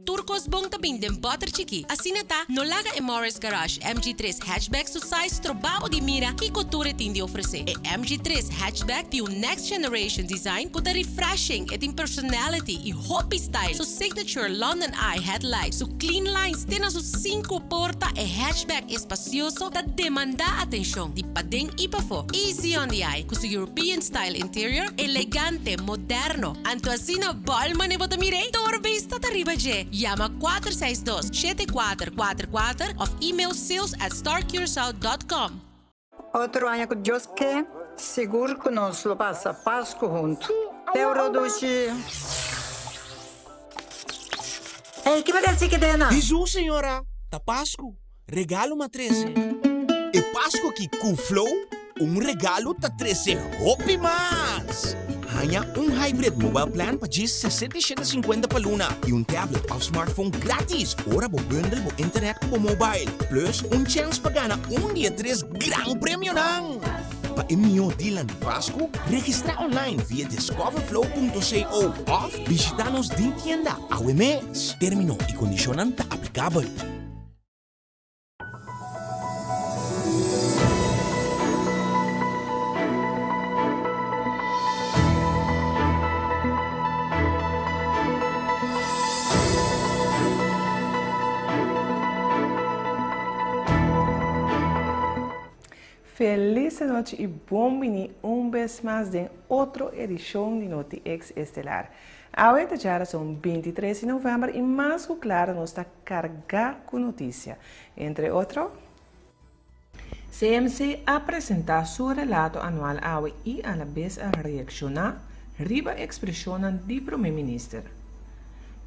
Tur kos bon ta bin den bòter chikí. Asina ta, no laga e Morris Garage MG tres Hatchback su size stroba bo di mira kiko tur e tin di ofresé. E MG tres Hatchback tin un next generation design ku ta refreshing, e tin personality i hopi style. Su signature London Eye headlight, su clean lines te na su sinku porta, e hatchback espasioso ta demandá atenshon di paden i pafó. Easy on the eye ku su European style interior, elegante, moderno. Anto asina bòl mane bo ta mir'é? Tur bista ta riba dje. Yama 462 7444 òf email sales at starcuracao dot com. Otro aña ku Dios ke, sigur ku nos lo pasa Pasku huntu. Te ora dushi. Ey, ki bo ta hasi kedena? Hesus, señora, ta Pasku. Regalo m'a trese. E Pasku aki ku Flow, un regalo ta trese hopi mas! Haña un hybrid mobile plan pa djis 67 cincuenta pa luna i un tablet òf smartphone gratis ora bo bundle bo internet ku bo mobile. Plus un chèns pa gana un di e tres gran premionan! Pa e mihó dealnan di Pasku, registrá online via discoverflow.co òf bishitá nos den tienda awe mes. Término i kondishonnan ta aplikabel. Felis anochi y bon bini un bes mas den otro edicion di Noti Ex Estelar. Awe ta djarason 23 di november y mas cu claro nos ta carga cu noticia. Entre otro. CMC a presenta su relato anual awe y alabes a reacciona riba expresionnan di Prome Minister.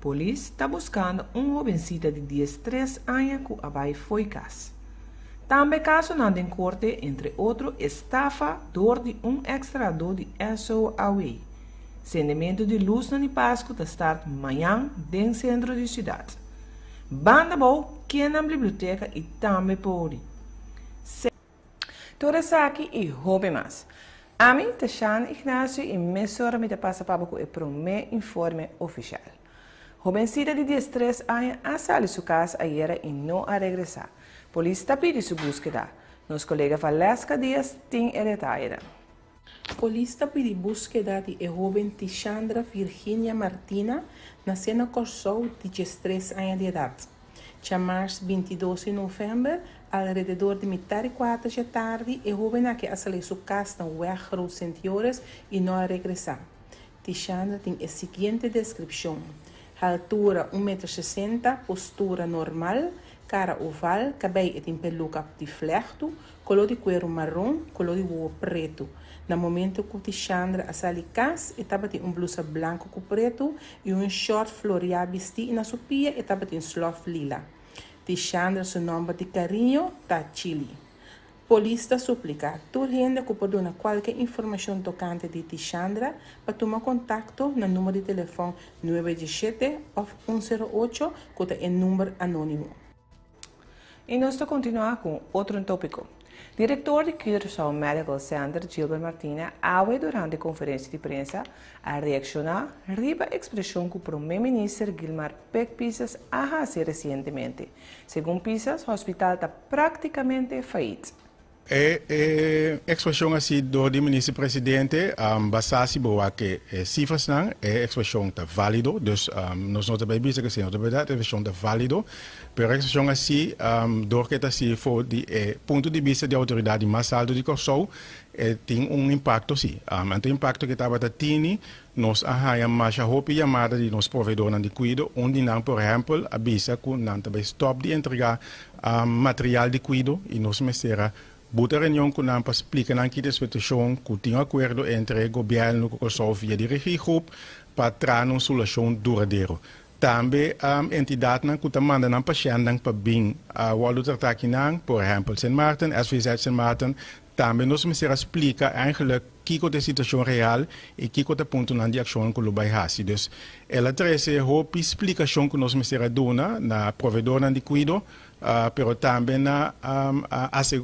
Polis ta buscando un hobencita di 13 aña cu a bay fo'i cas. Tambe kasonan den korte, entre otro estafa dor di un eks-trahadó di SOAW. Sendementu di lusnan di Pasku ta start mañan den sentro di siudat. Banda bou kennan bliblioteka i tambe podi. Tur esaki i hopi mas. Ami ta Shan Ignacio i mesora mi ta pasa pa bo ku e promé informe ofishal. Hobencita di 13 aña a sali su cas ayera y no a regresa. Polis ta pidi su buskeda. Nos colega Valeska Diaz tin e detayenan. Polis ta pidi buskeda di e hoben Tishandra Virginia Martina, nace na Corsou di 13 aña di edad. Djamars 22 di november, alrededor di mitar di kuater dje tardi, e hoben aki a sali su cas na Weg Groot Sint Joris y no a regresa. Tishandra tin e siguiente deskripshon, Haltura un meter sesenta, postura normal, kara oval, kabei e tin peluka di flèktu, koló di kueru maron, koló di wowo pretu. Na momento ku Tishandra a sali kas, e tabatin un blusa blanku ku pretu i un shòrt floriá bistí i na su pia e tabatin slòf lila. Tishandra su nòmber di kariño ta Chili. Polis ta supliká tur hende ku por duna kualke informashon tokante di Tishandra pa tuma kontakto na number di telefòn nuebe diesshete òf un sero ocho ku ta e number anónimo. I nos ta kontinuá ku un otro tópiko. Direktor di Curaçao Medical Center, Gilbert Martina, awe durante konferensia di prensa a reakshoná riba ekspreshon ku Promé Minister Gilmar Pik Pisas a hasi resientemente. Segun Pisas, hospital ta práktikamente fayit. E ekspreshon hasi dor di Minister Presidente basá si bo wak e sifrasnan, e ekspreshon ta válido, dus nos no ta bai bisa ku esei no ta bèrdat, e ekspreshon ta válido, pero e ekspreshon hasi dor ku e ta hasi for di e punto di bista di outoridat di mas alto di Kòrsou, e tin un impakto si. Anto e impakto ku e tabata tini Nos a haña masha hopi yamada di nos proveedornan di kuido. Un di nan, por ehèmpel, a bisa ku nan ta bai stòp di entregá material di kuido i nos mester a buta reunion ku nan pa splika nan ki ta e situashon, ku tin un akuerdo entre gobièrnu ku Kòrsou via di Regiegroep pa traha na un solushon duradero. Tambe entidatnan ku ta manda nan pashèntnan pa bin wòrdu tratá akinan, por ehèmpel Sint Maarten, SVZ Sint Maarten, Tambe nos mester a splika eigenlijk kiko ta e situashon real i kiko ta puntonan di akshon ku lo bai hasi. Dus el a trese hopi splikashon ku nos mester a duna na proveedornan di kuido. Pero tambe na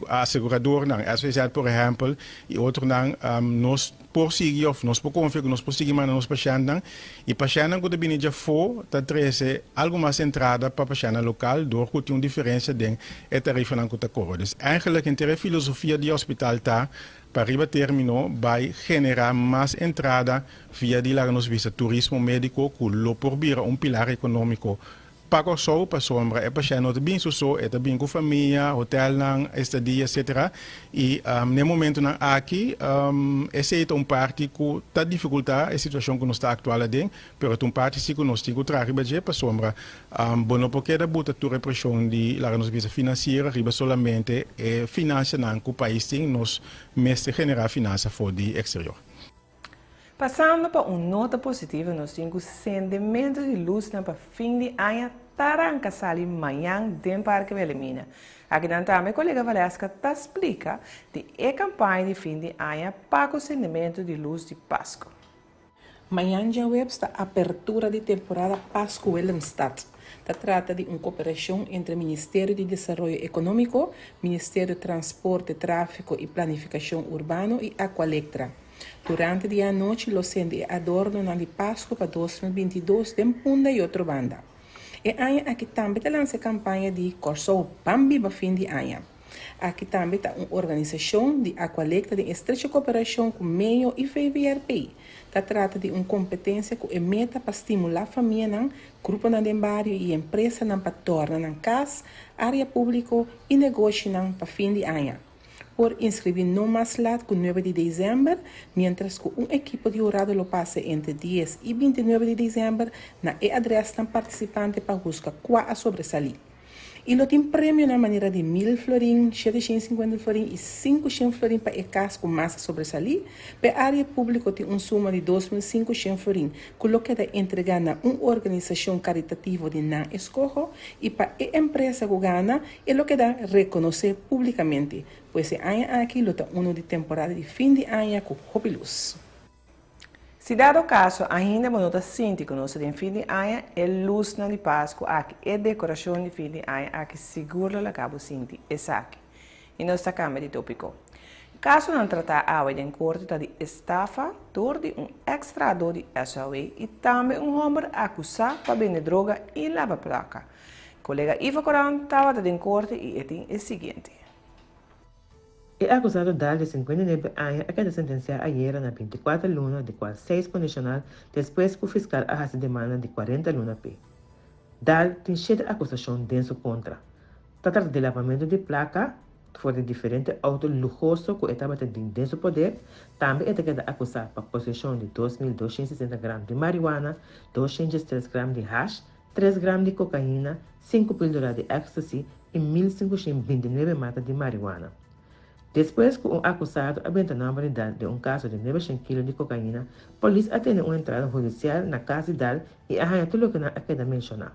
aseguradornan, SVZ por ehèmpel, i otronan, nos por sigui òf nos por konfia ku nos por sigui manda nos pashèntnan. I pashèntnan ku ta bini djafó ta trese algu mas entrada pa pashèntnan lokal dor ku tin un diferensia den e tarifanan ku ta kobra. Dus eigenlijk henter e filosofia di hospital ta pa riba término bai generá mas entrada via di laga nos bisa turismo médiko ku lo por bira un pilar ekonómiko Pa Kòrsou, pasobra e pashènt no ta bin su so, e ta bin ku famia, hotèlnan, estadia, etcetera. I n'e momentunan aki esei ta un parti ku ta difikultá e situashon ku nos ta aktual aden, pero ta un parti si ku nos tin ku traha riba dje, pasobra bo no por keda buta tur e preshon di, laga nos bisa, finansiero riba solamente e finansianan ku pais tin, nos mester generá finansa for di eksterior. Pasando pa un nota positivo nos tin cu sendemento di luznan pa fin di aña ta ranca sali mañan den Parke Wilhelmina. Akinan tambe colega Valeska ta splica di e campaña di fin di aña pa cu sendemento di luz di Pasco. Mañan djaweps ta apertura di temporada Pasco Willemstad. Ta trata di un koperashon entre Ministerio di Desaroyo Ekonómiko, Ministerio Transporte, Tráfiko i Planifikashon Urbano i Aqualectra. Durante di e anochi lo sende e adornonan di Pasku pa 2022 den Punda i otro banda. E aña aki tambe ta lansa e kampaña di Kòrsou Ban Biba Fin di Aña. Aki tambe ta un organisashon di Aqualectra den estrecho koperashon ku meo i VVRP. Ta trata di un kompetensia ku e meta pa stimulá famianan, gruponan den bario i empresanan pa torna nan kas, área públiko i negoshinan pa fin di aña. Por inskribí no mas lat ku nuebe di desèmber, miéntras ku un ekipo di hurado lo pasa entre dies i bintinuebe di desèmber na e adrèsnan partisipante pa husga kua a sobresalí. I lo tin premionan manera di mil florin, 750 florin i 500 florin pa e kas ku mas a sobresalí. Pa e área públiko tin un suma di 2500 florin ku lo keda entregá na un organisashon karitativo di nan eskoho i pa e empresa ku gana e lo keda rekonosé públikamente. Pues e aña aki lo ta unu di temporada di fin di aña ku hopi lus. Si dado kaso ainda bo no ta sinti ku nos ta den fin di aña, e lusnan di Pasku aki, e dekorashon di fin di aña aki sigur lo laga bo sinti esaki. I nos ta kambia di topiko. Kasonan tratá awe den korte ta di estafa dor di un eks trahadó di SOAW i tambe un hòmber akusá pa bende droga i laba plaka. Kolega Ivo Coran tabata den korte i e tin e siguiente. E akusado Dahl di 59 aña a keda sentensiá ayera na 24 luna di kual seis kondishonal despues ku fiskal a hasi demanda di 40 luna p'e. Dahl tin shete akusashon den su kontra. Ta trata di labamentu di plaka for di diferente outo luhoso ku e tabata tin den su poder, tambe e ta keda akusá pa poseshon di 2260 gram di mariwana, 203 gram di hash, 3 gram di kokaina, 5 píldora di ecstasy i 1529 mata di mariwana. Despues ku un akusado a benta nòmber di Dahl den un kaso di 900 kilo di kokaina, polis a tene un entrada hudisial na kas di Dahl i a haña tur loke nan a keda menshoná.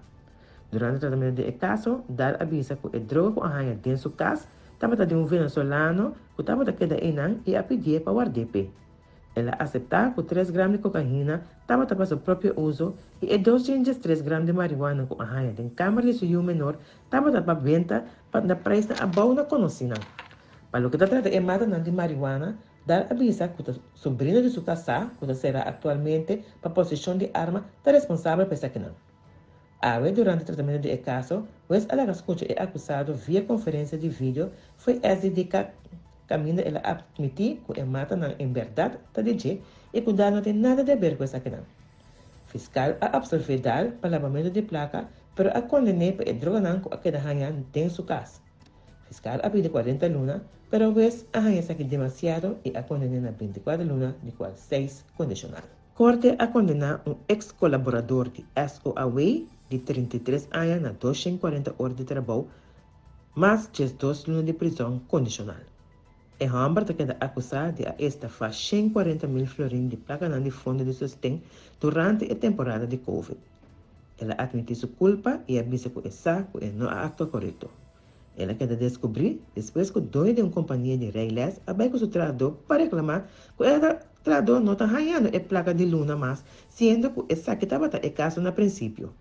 Durante tratamentu di e kaso, Dahl a bisa ku e droga ku a haña den su kas tabata di un venezolano ku tabata keda einan i a pidié pa ward'é p'e. El a aseptá ku 3 gram di kokaina tabata pa su propio uso i e 203 gram di marihuana ku a haña den kamer di su yu menor tabata pa benta pa na preisnan abou na konosínan. Pa loke ta trata e matanan di marihuana, Dahl a bisa ku ta sobrino di su kasá, ku ta será aktualmente pa poseshon di arma, ta responsabel pa esakinan. Awe durante tratamentu di e kaso, hues a laga skucha e akusado via konferensia di video fo'i SDDK kaminda el a atmití ku e matanan en bèrdat ta di dje i ku Dahl no tin nada di aber ku esakinan. Fiskal a apsolvé Dahl pa labamentu di plaka pero a konden'é pa e droganan ku a keda haña den su kas. Fiskal a pidi 40 luna pero hues a haña esaki demasiado i a konden'é na 24 luna di kual seis kondishonal. Korte a kondená un eks kolaborador di SOAW di 33 aña na 240 ora di trabou mas 12 luna di prizòn kondishonal. E hòmber ta keda akusá di a estafá 140 mil florin di plakanan di fondo di sosten durante e temporada di Covid. El a atmití su kulpa i a bisa ku e sa ku e no a aktua korekto. El a keda deskubrí despues ku doño di un kompania di rijles a bai ku su trahadó pa reklamá ku e trahadó no ta hañando e plaka di luna mas siendo ku esaki tabata e kaso na prinsipio.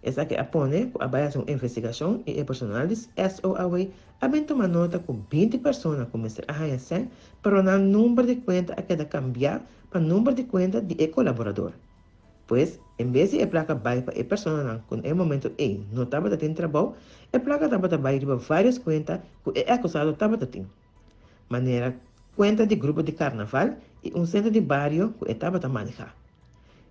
Esaki a pone ku a bai hasi un investigashon i e personal di SOAW a bin tuma nota ku 20 persona ku mester a haña sèn pero nan number di kuenta a keda kambiá pa number di kuenta di e kolaborador. Pues, en bes di e plaka bai pa e personanan ku na e momento ei no tabata tin trabou, e plaka tabata bai riba vários kuenta ku e akusado tabata tin, manera kuenta di grupo di karnaval i un sentro di bario ku e tabata manehá.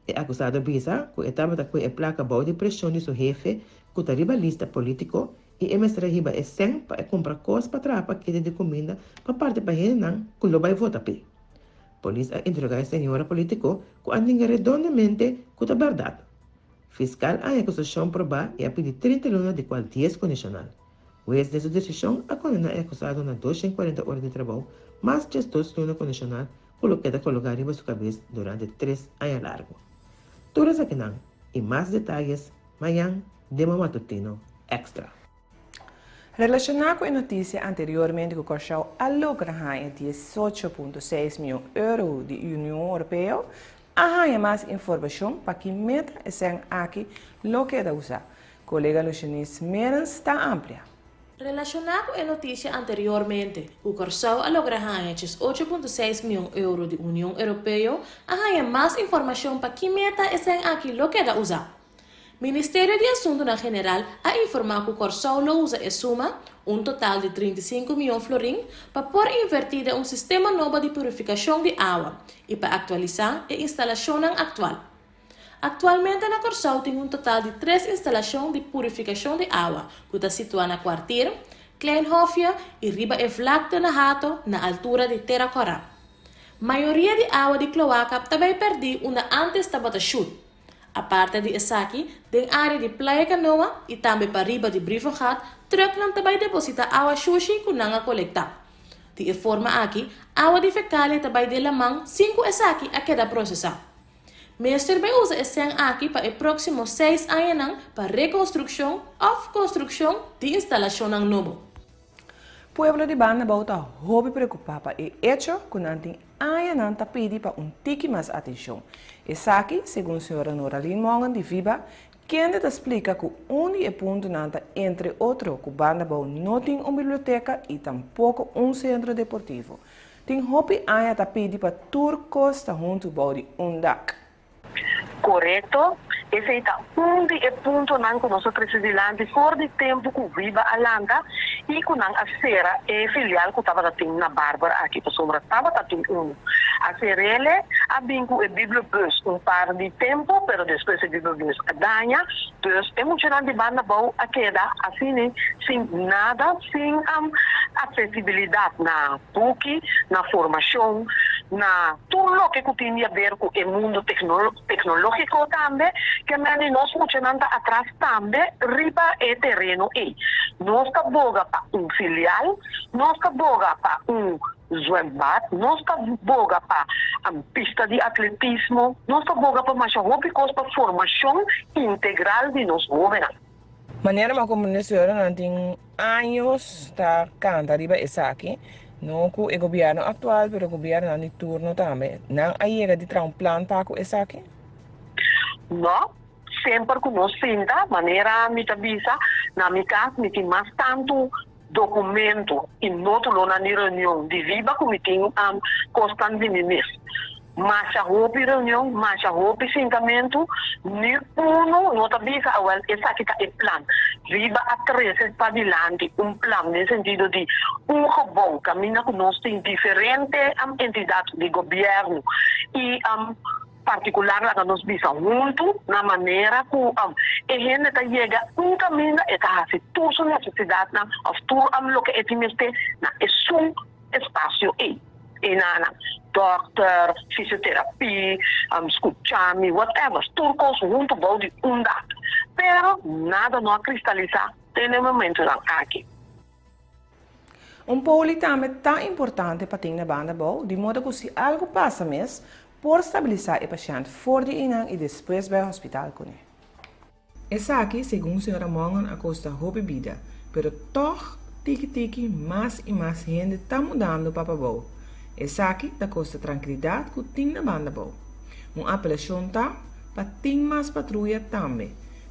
E akusado a bisa ku e tabata kue e plaka bou di preshon di su hefe ku ta riba lista polítiko i e mester a hiba e sèn pa e kumpra kos pa traha pakete di kuminda pa parti pa hendenan ku lo bai vota p'e. Polis a interogá e señora polítiko ku a ninga redondamente ku ta bèrdat. Fiskal a haña akusashon probá i a pidi 30 luna di kual 10 kondishonal. Hues den su desishon a kondená e akusado na 240 ora di trabou mas 12 luna kondishonal ku lo keda kologá riba su kabes durante 3 aña largu. Tur esakinan i mas detayes mañan den bo matutino Extra. Relashoná ku e notisia anteriormente ku Kòrsou a logra haña 18.6 mion euro di Union Europeo, a haña mas informashon pa ki meta e sèn aki lo keda usá. Kolega Lucianis Merens ta amplia. Relashoná ku e notisia anteriormente ku Kòrsou a logra haña 18.6 mion euro di Union Europeo, a haña mas informashon pa ki meta e sèn aki lo keda usá. Ministerio di Asuntunan General a informá ku Kòrsou lo usa e suma, un total di 35 mion florin, pa por invertí den un sistema nobo di purifikashon di awa i pa aktualisá e instalashonnan aktual. Aktualmente na Kòrsou tin un total di tres instalashon di purifikashon di awa ku ta situá na Kwartier, Klein Hofje i riba e vlakte na Hato na altura di Tera Kòrá. Mayoria di awa di kloaka ta bai pèrdí unda ántes tabata shut. Aparte di esaki, den área di Playa Canoa i tambe pariba di Brievengat, trùknan ta bai depositá awa shushi ku nan a kolektá. Di e forma aki, awa di fekalia ta bai den laman sin ku esaki a keda prosesá. Mester bai usa e sèn aki pa e próksimo 6 añanan pa rekonstrukshon òf konstrukshon di instalashonnan nobo. Pueblo di Banda Bou ta hopi preokupá pa e echo ku nan tin añanan ta pidi pa un tiki mas atenshon. Esaki, segun señora Noralyn Mongen di VIBA, kende ta splika ku un di e puntonan ta entre otro ku Banda Bou no tin un biblioteka i tampoko un sentro deportivo. Tin hopi aña ta pidi pa tur kos ta huntu bou di un dak. Korekto, esei ta un di e puntonan ku nos a trese dilanti for di tempu ku Viba a lanta i ku nan a sera e filial ku tabata tin na Barber aki, pasobra tabata tin unu. A ser'ele, a bin ku e bibliobus un par di tempu, pero despues e bibliobus a daña, dus e muchanan di banda bou a keda asina sin nada, sin aksesibilidat na buki, na formashon, na tur loke ku tin di aber ku e mundu teknológiko tambe, ke men di nos muchanan ta atras tambe riba e tereno ei. Nos ta boga pa un filial, nos ta boga pa un zwembad, nos ta boga pa pista di atletismo, nos ta boga pa masha hopi kos pa formashon integral di nos hóbennan. Manera mi a komprendé señoranan tin años ta kanta riba esaki, no ku e gobièrnu aktual pero gobièrnunan di turno tambe. Nan a yega di traha un plan pa ku esaki? No, semper ku nos sinta, manera mi ta bisa, na mi kas mi tin mas tantu dokumento i nótulonan di reunion di Viba ku mi tin kosnan di mi mes. Masha hopi reunion, masha hopi sintamentu, ni uno no ta bisa, awel esaki ta e plan. Viba a trese padilanti un plan den sentido di un gebou kaminda ku nos tin diferente entidat di gobièrnu i partikular laga nos bisa huntu na manera ku e hende ta yega un kaminda e ta hasi tur su nesesidatnan òf tur loke e tin mester na esun espasio ei. Einan dòkter, fisioterapia, skuchami, whatever, tur kos huntu bou di un dak. Pero nada no a kristalisá te na e momentunan aki. Un poli tambe ta importante pa tin na banda bou, di moda ku si algu pasa mes, por stabilisá e pashènt for di einan i despues bai hospital kuné. Esaki, segun señora Mongan, a kosta hopi bida, pero tòg tiki tiki mas i mas hende ta mudando pa pabou. Esaki ta kosta trankilidat ku tin na banda bou. Un apelashon ta pa tin mas patruya tambe.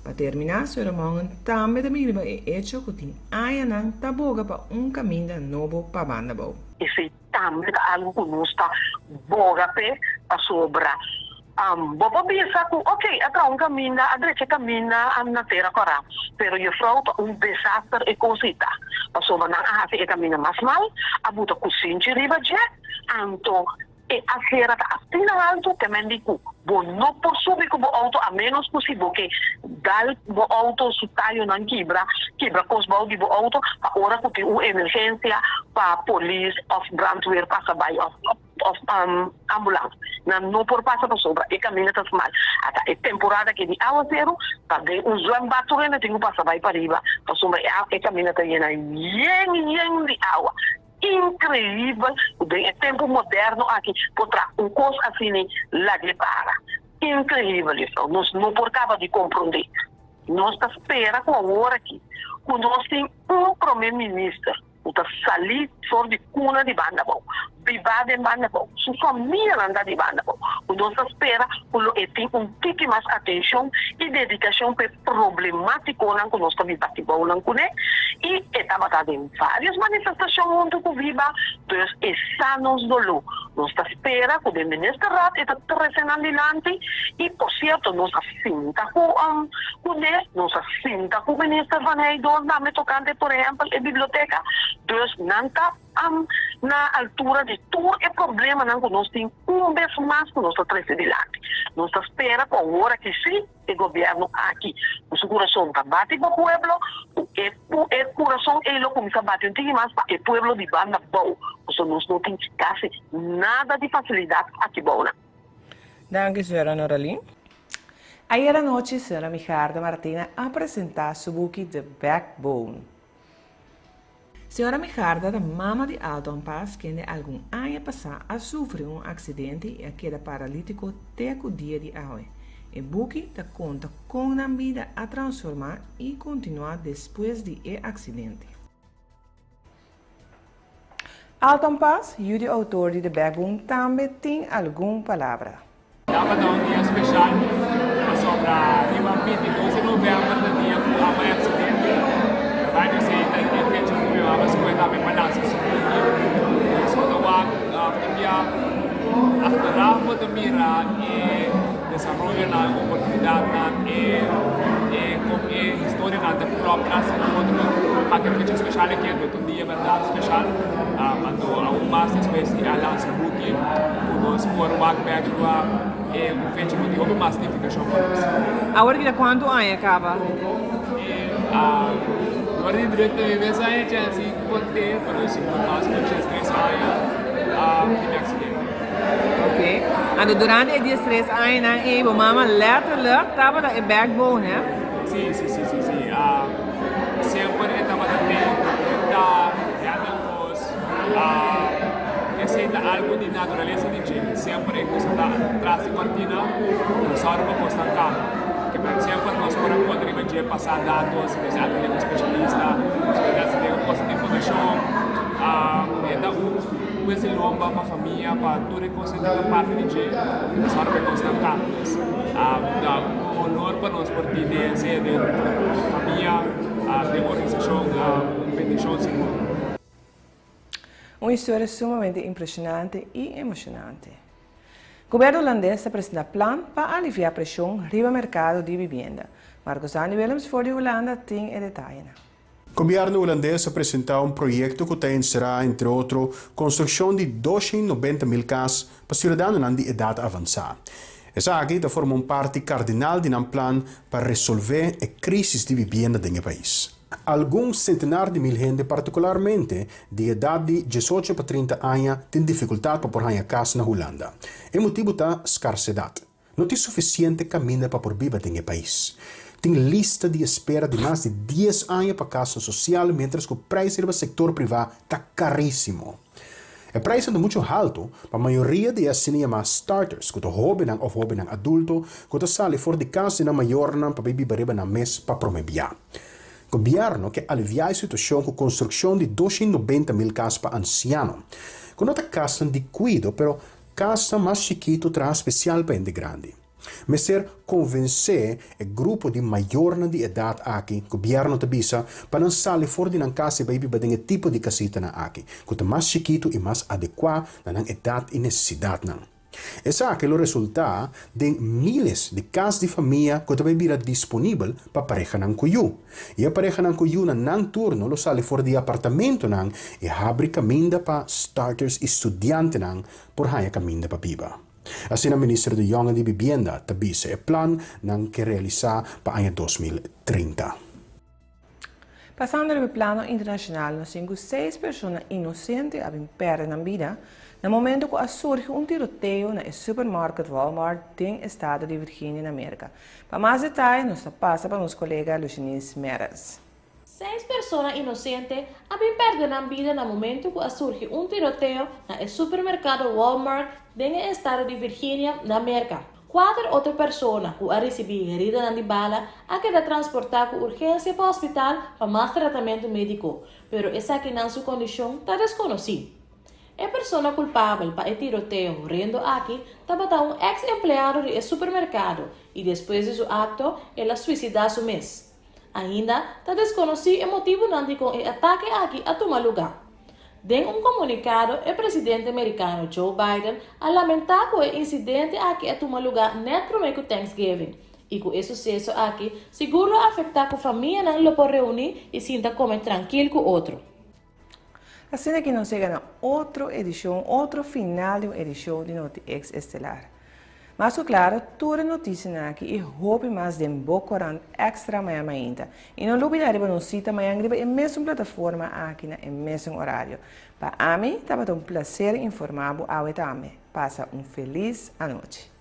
Pa terminá, Sra. Mongen tambe ta bin riba e echo ku tin añanan ta boga pa un kaminda nobo pa Banda Bou. Esei tambe ta algu ku nos ta boga p'e pasobra bo por bisa ku ok a traha un kaminda, a drecha e kaminda na Tera Kòrá, pero juffrouw ta un desaster e kos ei ta pasobra nan a hasi e kaminda mas mal, a buta kusinchi riba dje, anto E acera ta asina haltu ke men di ku bo no por subi ku bo auto a menos ku si bo ke dal bo auto su tayonan kibra, kibra kos bou di bo auto pa ora ku tin un emergencia pa polis of brandweer pasa bai of of ambulans. Nan no por pasa pasobra e kaminda ta smal. Ata e temporada ke di awaseru ta den un zwembad tur hende tin ku pasa bai pariba pasobra e kaminda ta yena yen yen di awa. Increibel cu den e tempo moderno aki por traha un cos asini lag'e para. Increibel juffrouw, nos no por caba di compronde. Nos ta spera cu awor aki cu nos tin un prome minister cu ta sali for di cuna di Banda Bou, biba den Banda Bou, su famianan ta di Banda Bou, cu nos ta spera cu lo e tin un tiki mas atencion y dedicacion p'e problematiconan cu nos ta biba tibounan cune y e tabata den varios manifestacion hunto cu Viva, dus e sa nos doló. Nos ta spera cu den Ministerraad e ta trece nan dilanti y por cierto nos a sinta cu cune, nos a sinta cu Minister Van Heydoorn tambe tocante por ehempel e biblioteca, dus nan ta. Na altura di tur e problemanan ku nos tin un bes mas ku nos ta trese dilanti. Nos ta spera ku awor aki sí e gobièrnu aki ku su kurason ta bati pa pueblo, ku e ku e kurason ei lo kuminsá bati un tiki mas pa e pueblo di banda bou, pasobra nos no tin kasi nada di fasilidat aki bounan. Danki Sra. Noralyn. Ayer anochi Sra. Migarda Martina a presentá su buki The Backbone. Señora Migarda ta mama di Alton Paz kende algun aña pasá a sufri un aksidente i a keda paralítiko te ku dia di awe. E buki ta konta kon nan bida a transformá i kontinuá despues di e aksidente. Alton Paz, yu di outor di The Backbone tambe tin algun palabra. Tabata un dia special pasobra riba 22 di november ta dia cu a bay accidente. Bay nos ey ta e fecha cu mi mama scoge tambe pa lansa su buki. Nos bo ta wak of ta bia achteraf bo ta mira e desaroyonan, oportunidadnan, e e con e historianan ta klop tras di otro pa ke fecha special aki anto ta un dia berdad special. Anto aun mas despues di a lansa buki. Ku nos por wak bek riba e un fecha ku tin hopi mas nifikashon pa nos. Awor ki ta kuantu aña kaba? Awor di druk ta mi mes aña chèns di kont'é, pero sigur mas ku diestres aña di mi aksidente. Ok. Anto durante e diestres añanan ei bo mama letterlijk tabata e backbone, hè? Si, si, si, si, si. Semper e tabata den dokumenta, handle kos. Esei ta algu di naturalesa di dje. Semper e kusa ta tras di kortina, no sòru pa kosnan kaba. Ke men semper nos por a konta riba dje pa sa datos, si mester atendé ku spesialista, si mester atendé ku kosnan di informashon. E ta un wes di lomba pa famia, pa tur e kosnan ku ta parti di dje, ta sòru pa e kosnan kaba. Pues ta un honor pa nos por tin esei den famia, den organisashon, un bendishon sigur. Un historia sumamente impresionante y emocionante. Gobierno Hulandes ta presenta plan pa alivia presion riba mercado di vivienda. Marcos Dani Willems for di Hulanda tin e detayenan. Gobierno Hulandes a presenta un proyecto cu ta encera, entre otro, construccion di 290 mil cas pa ciudadanonan di edad avansa. Esaki ta forma un parti cardinal di nan plan pa resolve e crisis di vivienda den e pais. Algun sentenar di mil hende, partikularmente di edat di diesocho pa 30 aña, tin difikultat pa por haña kas na Hulanda. E motibu ta skarsedat. No tin sufisiente kaminda pa por biba den e pais. Tin lista di espera di mas di dies aña pa kasnan sosial miéntras ku preis riba sektor privá ta karísimo. E preisnan ta muchu haltu pa mayoria di e asina yamá starters, ku ta hóbennan òf hóbennan adulto ku ta sali for di kas di nan mayornan pa bai biba riba nan mes pa promé bia. Gobièrnu ke aliviá e situashon ku konstrukshon di 290 mil kas pa ansiano, ku no ta kasnan di kuido pero kasnan mas chikitu traha spesial pa hende grandi. Mester konvensé e grupo di mayornan di edat aki, gobièrnu ta bisa, pa nan sali for di nan kas i bai biba den e tipo di kasitanan aki, ku ta mas chikitu i mas adekuá na nan edat i nesesidatnan. Esaki lo resultá den míles di kas di famia ku ta bai bira disponibel pa parehanan ku yu. I e parehanan ku yu na nan turno lo sali for di e apartamentonan i habri kaminda pa starters i studiantenan por haña kaminda pa biba. Asina Minister De Jonge di Bibienda ta bisa e plan nan ke realisá pa aña 2030. Pasando riba e plano internashonal nos tin ku seis persona inosente a bin pèrdè nan bida na momento ku a surgi un tiroteo na e supermarket Walmart den estado di Virginia na Merka. Pa mas detaye nos ta pasa pa nos kolega Lucinis Meres. Seis persona inosente a bin pèrdè nan bida na momentu ku a surgi un tiroteo na e supermerkado Walmart den e estado di Virginia, na Merka. Kuater otro persona ku a risibí heridanan di bala a keda transportá ku urgensia pa hospital pa mas tratamentu médiko, pero esakinan su kondishon ta deskonosí. E persona kulpabel pa e tiroteo horendo aki tabata un eks empleado di e supermerkado i despues di su akto el a suisidá su mes. Ainda ta deskonosí e motibunan dikon e atake aki a tuma lugá. Den un komunikado e presidente merikano Joe Biden a lamentá ku e insidente aki a tuma lugá nèt promé ku Thanksgiving i ku e suseso aki sigur lo afektá ku famianan lo por reuní i sinta kome trankil ku otro. Asina ki nos yega na otro edishon, otro final di un edishon di Noti-X Estelar. Mas ku klaro, tur e notisianan aki i hopi mas den bo korant Extra mañan mainta. I no lubida riba nos sita mañan riba e mesun plataforma aki na e mesun orario. Pa ami tabata un plaser informa bo awe tambe. Pasa un felis anochi.